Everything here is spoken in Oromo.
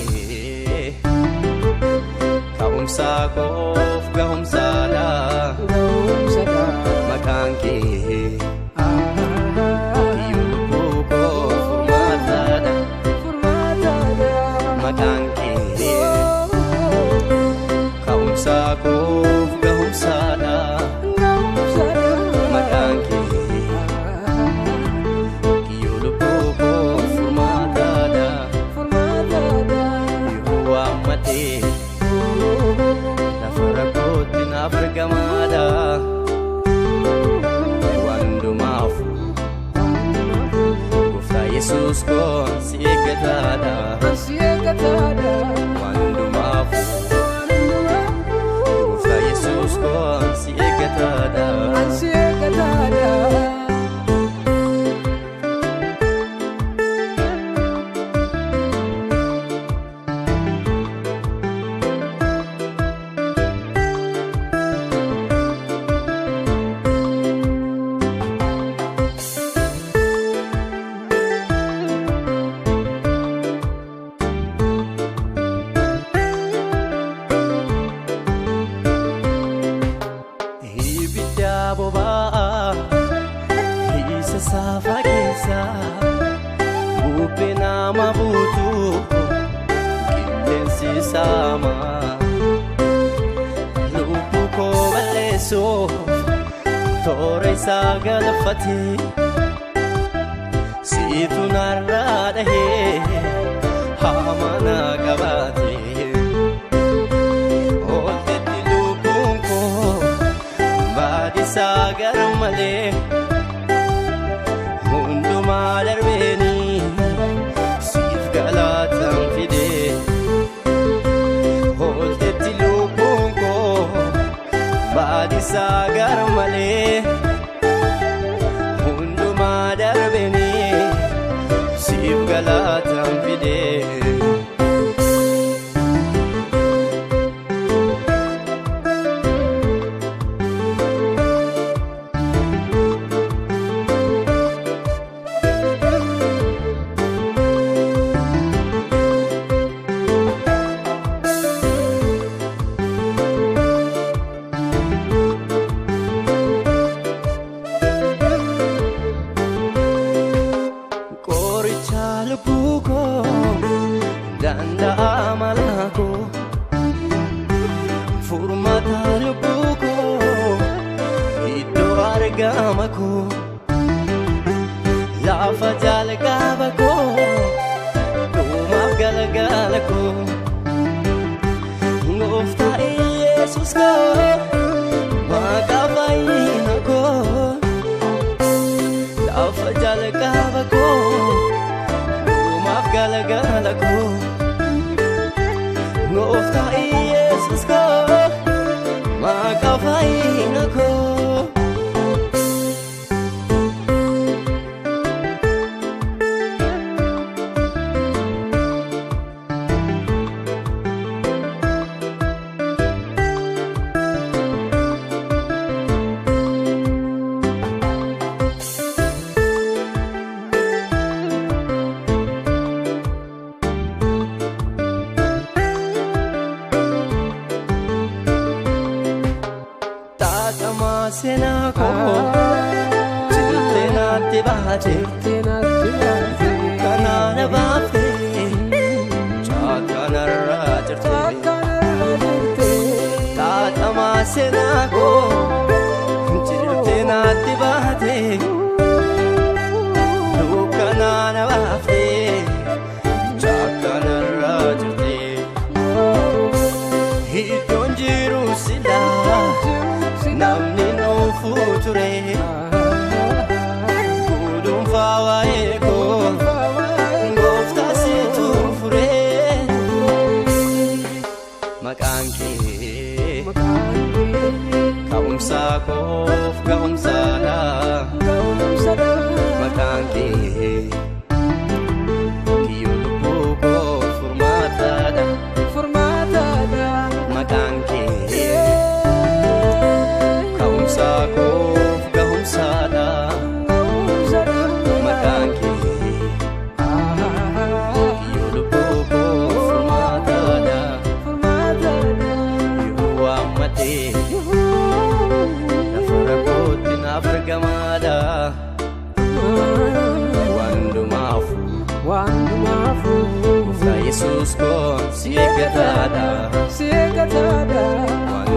Kee ka'umsa koof ga'umsaadha. Maqaan kee kiyyoo lubbuu koof furmaataadha. Maqaan kee ka'umsa koof ga'umsaadha. Maqaan kee kiyyoo lubbuu koof furmaataadha. Yeroo waammatee lafa rakkootti naaf argamaadha. Waan hundumaaf Gooftaa Yesuus koo si eeggataadha. Waan hundumaaf Gooftaa Yesuus koo si eeggataadha. Ibidda boba'aa isa saafa keessa bubbee nama buutu qilleensi saama lubbuu koo balleessuuf toora isaa galfate siitu narraa dhahee hamaa na qabaate. Ooltetti lubbuun koo baadhisaa gar malee hundumaa darbeenii siif galaataan fidee. Ooltetti lubbuun koo baadhisaa gar malee hundumaa darbeenii siif galaataan fidee. Qoricha lubbuu koo danda'a mala koo furmaata lubbuu koo iddoo argama koo lafa jalqaba koo dhumaaf galgala koo Gooftaa Yesuus koo maqaa fayyina koo lafa jalqaba koo dhumaaf galgala koo Gooftaa Yesuus koo maqaa fayyina koo. Xaaxamaa seenaa koo jirtee naatti baate kanaana baaftee caakanarraa jirte. Xaaxamaa seenaa koo jirtee naatti baate dukkanaana baaftee caakanarraa jirte. Iddoon jiru silaa namni nuufuu ture guduunfaa waa'ee koo gooftaa situ fure. Maqaan kee ka'umsa koof ga'umsaadha. Maqaan kee kiyyoo lubbuu koof furmaataadha. Maqaan kee ka'umsa koof ga'umsaadha. Maqaan kee kiyyoo lubbuu koof furmaataadha. Yesuus koo si eeggataadha. Si eeggataadha.